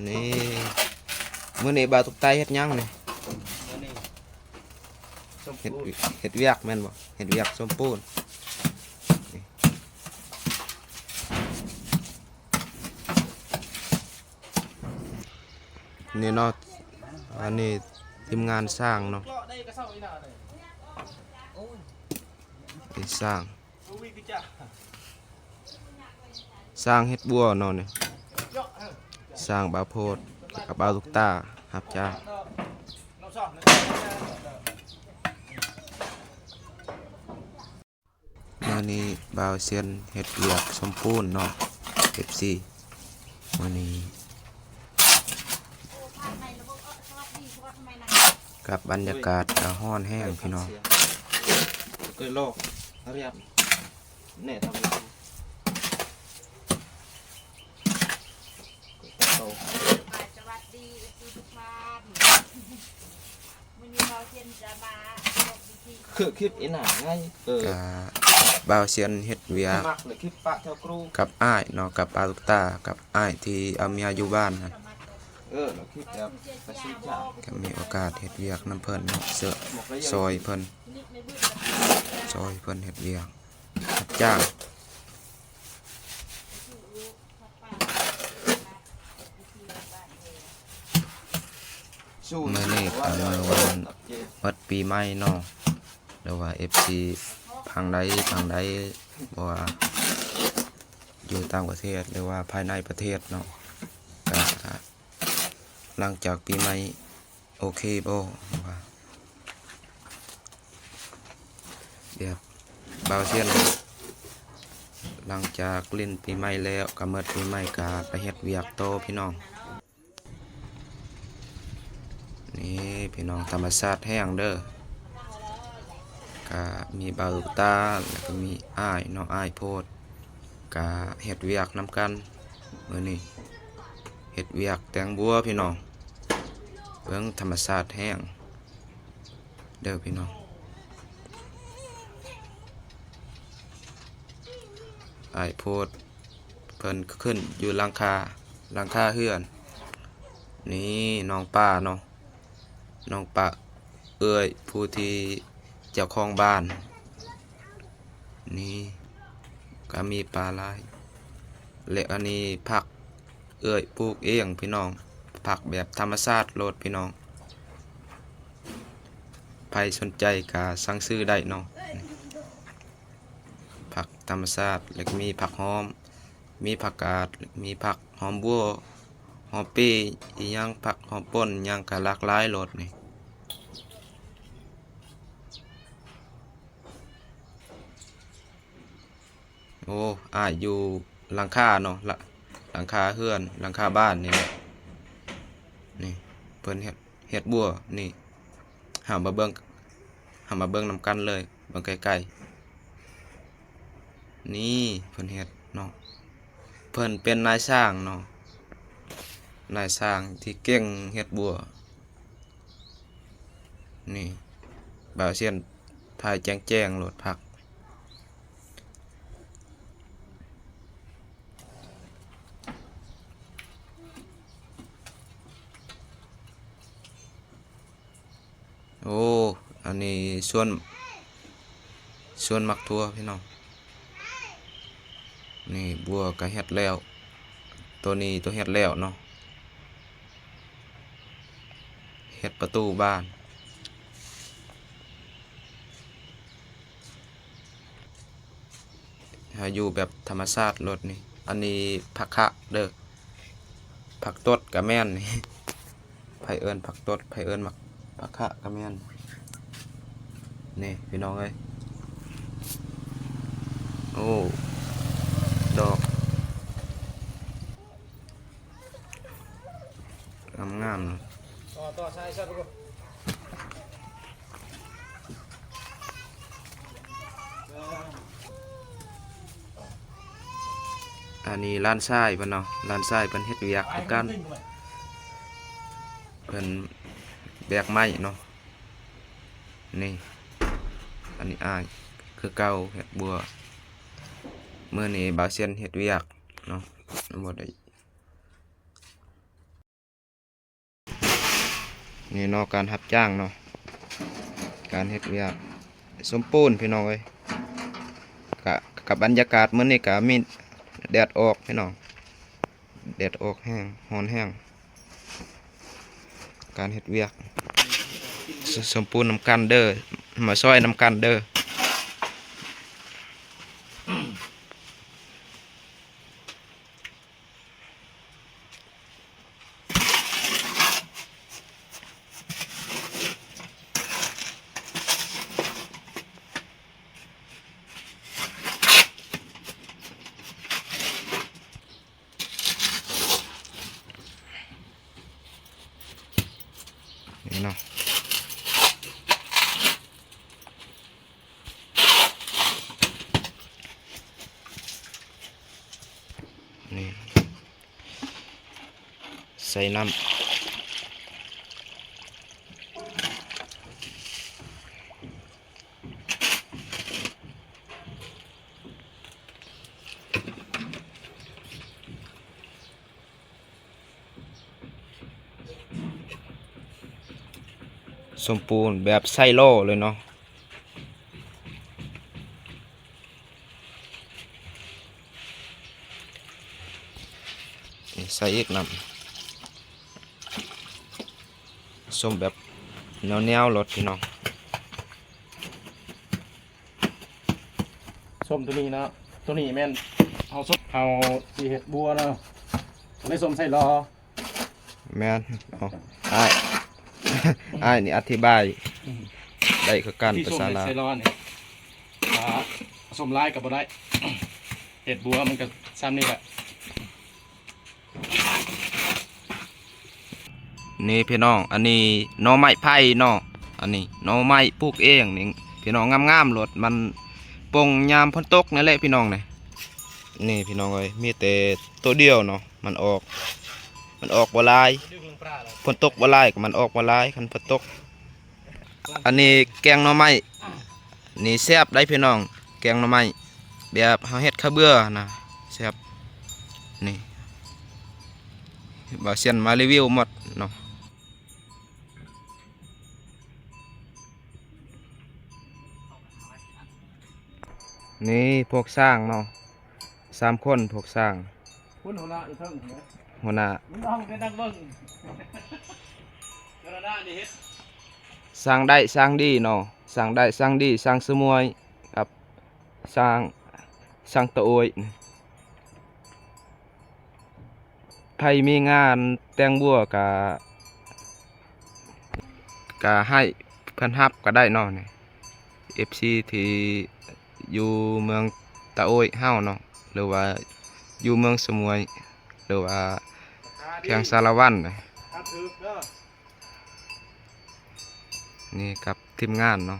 ນີ້ ມື້ນີ້ບ່າວຕຸກຕາເຮັດຫຍັງນີ້? ມື້ນີ້ ເຮັດ ເຮັດວຽກແມ່ນບໍ່? ເຮັດວຽກສົມປູນ. ນີ້ເນາະ ອັນນີ້ທີມງານຊ່າງເນາະ ນີ້ຊ່າງ ຊ່າງເຮັດບົວເນາະນີ້ ຊ່າງບ່າວໂພດ ແລ້ວກໍບ່າວຕຸກຕາຮັບຈ້າງ. ມື້ນີ້ບ່າວຊຽນເຮັດວຽກສົມປູນເນາະ ເອັຟຊີ ມື້ນີ້ ກັບບັນຍາກາດກໍຮ້ອນແຮງພີ່ນ້ອງ. ສະຫວັດດີເອັຟຊີທຸກທ່ານ ມື້ນີ້ບ່າວຊຽນຈະມາ ຄືຄລິບອີ່ໜ້າໄງ ເອີ ກະບ່າວຊຽນເຮັດວຽກ ມັກເລີຍຄລິບປະແຖວກຣູ ກັບອ້າຍເນາະ ກັບບ່າວຕຸກຕາ ກັບອ້າຍທີ່ເອົາເມຍຢູ່ບ້ານຫັ້ນ ເອີ ແລ້ວຄລິບແບບໄປຊື້ຈານ ກໍມີໂອກາດເຮັດວຽກນຳເພິ່ນເນາະ ເຊິ່ງຊ່ອຍເພິ່ນ ຊ່ອຍເພິ່ນເຮັດວຽກຮັບຈ້າງ. ມື້ນີ້ກໍມື້ວັນເປີດປີໃໝ່ເນາະ ຫຼືວ່າເອັຟຊີຝັ່ງໃດຝັ່ງໃດ ບໍ່ວ່າຢູ່ຕ່າງປະເທດ ຫຼືວ່າພາຍໃນປະເທດເນາະ ກໍຫຼັງຈາກປີໃໝ່ ໂອເຄບໍ່? ແບບບ່າວຊຽນ ຫຼັງຈາກຫຼິ້ນປີໃໝ່ແລ້ວ ກໍໝົດປີໃໝ່ກໍໄປເຮັດວຽກຕໍ່ພີ່ນ້ອງ. ນີ້ພີ່ນ້ອງ ທຳມະຊາດແຮງເດີ ກະມີບ່າວຕາ ແລ້ວກໍມີອ້າຍເນາະ ອ້າຍໂພດ ກະເຮັດວຽກນຳກັນ ມື້ນີ້ເຮັດວຽກແຕ່ງບົວພີ່ນ້ອງ ເບິ່ງທຳມະຊາດແຮງເດີພີ່ນ້ອງ. ອ້າຍໂພດ ເພິ່ນຂຶ້ນຢູ່ຫຼັງຄາ ຫຼັງຄາເຮືອນ. ນີ້ນ້ອງປາເນາະ ນ້ອງປາ ເອື້ອຍຜູ້ທີ່ເຈົ້າຂອງບ້ານ ນີ້ກໍມີປາຫຼາຍ ແລະ ອັນນີ້ຜັກເອື້ອຍປູກເອງພີ່ນ້ອງ ຜັກແບບທຳມະຊາດໂລດພີ່ນ້ອງ ໃຜສົນໃຈກໍສັ່ງຊື້ໄດ້ເນາະ. ຜັກທຳມະຊາດ ແລ້ວກໍມີຜັກຫອມ ມີຜັກກາດ ມີຜັກຫອມບົວ ຫອມເປ ອີ່ຫຍັງ ຜັກຫອມປົ່ນຫຍັງກໍຫຼາກຫຼາຍໂລດນີ້. ໂອ້ ອ້າຍຢູ່ຫຼັງຄາເນາະ ລະ ຫຼັງຄາເຮືອນ ຫຼັງຄາບ້ານນີ້ແຫຼະ ນີ້ເພິ່ນເຮັດ ເຮັດບົວນີ້ ເຮົາມາເບິ່ງ ເຮົາມາເບິ່ງນຳກັນເລີຍ ເບິ່ງໃກ້ໆ ນີ້ເພິ່ນເຮັດເນາະ ເພິ່ນເປັນນາຍຊ່າງເນາະ ນາຍຊ່າງທີ່ເກັ່ງເຮັດບົວ ນີ້ບ່າວຊຽນຖ່າຍແຈ້ງໆໂລດ ຜັກ. ໂອ້ ອັນນີ້ສວນ ສວນໝາກຖົ່ວພີ່ນ້ອງ ນີ້ບົວກໍເຮັດແລ້ວ ໂຕນີ້ໂຕເຮັດແລ້ວເນາະ ເຮັດປະຕູບ້ານ. ເຮົາຢູ່ແບບທຳມະຊາດໂລດນີ້ ອັນນີ້ຜັກຂະເດີ ຜັກຕົດກະແມ່ນນີ້ ໃຜເອີ້ນຜັກຕົດ ໃຜເອີ້ນໝາກ ຜັກຂະກະແມ່ນນີ້ພີ່ນ້ອງເອີຍ. ໂອ້ ດອກ ງາມໆ ອັນນີ້ຫຼານຊາຍເພິ່ນເນາະ ຫຼານຊາຍເພິ່ນເຮັດວຽກຄືກັນ ເພິ່ນແບກໄມ້ເນາະ ນີ້ ອັນນີ້ອ້າຍຄືເກົ່າເຮັດບົວ ມື້ນີ້ບ່າວຊຽນເຮັດວຽກເນາະ ບໍ່ໄດ້ ນີ້ເນາະ ການຮັບຈ້າງເນາະ ການເຮັດວຽກສົມບູນພີ່ນ້ອງເອີຍ. ກະ ກັບບັນຍາກາດມື້ນີ້ກະມີແດດອອກພີ່ນ້ອງ ແດດອອກແຮງ ຮ້ອນແຮງ. ການເຮັດວຽກ ສ- ສົມປູນນຳກັນເດີ ມາຊ່ອຍນຳກັນເດີ. ນີ້ເນາະ ນີ້ ໃສ່ນ້ຳ ສົມບູນແບບໃສ່ຫຼໍ່ເລີຍເນາະ. ໃສ່ອີກນ້ຳ ສົມແບບແນວໆໂລດພີ່ນ້ອງ. ສົ້ມຕົວນີ້ເນາະ ຕົວນີ້ແມ່ນເຮົາສົ້ມ ເຮົາຊິເຮັດບົວເນາະ ເລີຍສົ້ມໃສ່ຫຼໍ່. ແມ່ນ ເອົາ ອ້າຍ ອ້າຍນີ້ອະທິບາຍ ອືມ ໄດ້ຄືກັນ ວິທີ ພາສາລາວ ໃສ່ຫຼໍ່ນີ້ ອ່າ ສົ້ມຫຼາຍກໍບໍ່ໄດ້ ເຮັດບົວມັນກໍຊ່ຳນີ້ແຫຼະ. ນີ້ພີ່ນ້ອງ ອັນນີ້ໜໍ່ໄມ້ໄຜ່ເນາະ ອັນນີ້ໜໍ່ໄມ້ປູກເອງນີ້ພີ່ນ້ອງ ງາມໆໂລດ ມັນປົ່ງຍາມຝົນຕົກນີ້ແຫຼະພີ່ນ້ອງ. ນີ້ ນີ້ພີ່ນ້ອງເອີຍ ມີແຕ່ໂຕດຽວເນາະ ມັນອອກ ມັນອອກບໍ່ຫຼາຍ ຝົນຕົກບໍ່ຫຼາຍກໍມັນອອກບໍ່ຫຼາຍ ຄັນຝົນຕົກ. ອັນນີ້ແກງໜໍ່ໄມ້ ນີ້ແຊບໄດ໋ພີ່ນ້ອງ ແກງໜໍ່ໄມ້ ແບບເຮົາເຮັດເຂົ້າເບືອນະ ແຊບ. ນີ້ ບ່າວຊຽນມາຣີວິວໝົດເນາະ. ນີ້ພວກຊ່າງເນາະ ສາມຄົນພວກຊ່າງ ຄຸນຫົວໜ້າຢູ່ເທິງ ຫົວໜ້າ ມັນເອົາເປັນນັກເບິ່ງ ຫົວໜ້ານີ້ເຮັດ ຊ່າງໄດ້ຊ່າງດີເນາະ ຊ່າງໄດ້ຊ່າງດີ ຊ່າງສະໝວຍກັບຊ່າງ ຊ່າງຕາໂອ້ຍ. ໃຜມີງານແຕ່ງບົວກະ ກະໃຫ້ເພິ່ນຮັບກະໄດ້ເນາະ ເອັຟຊີ ທີ່ຢູ່ເມືອງຕາໂອ້ຍເຮົາເນາະ ຫຼືວ່າຢູ່ເມືອງສະໝວຍ ຫຼືວ່າແຂວງສາລະວັນ. ນີ້ກັບທີມງານເນາະ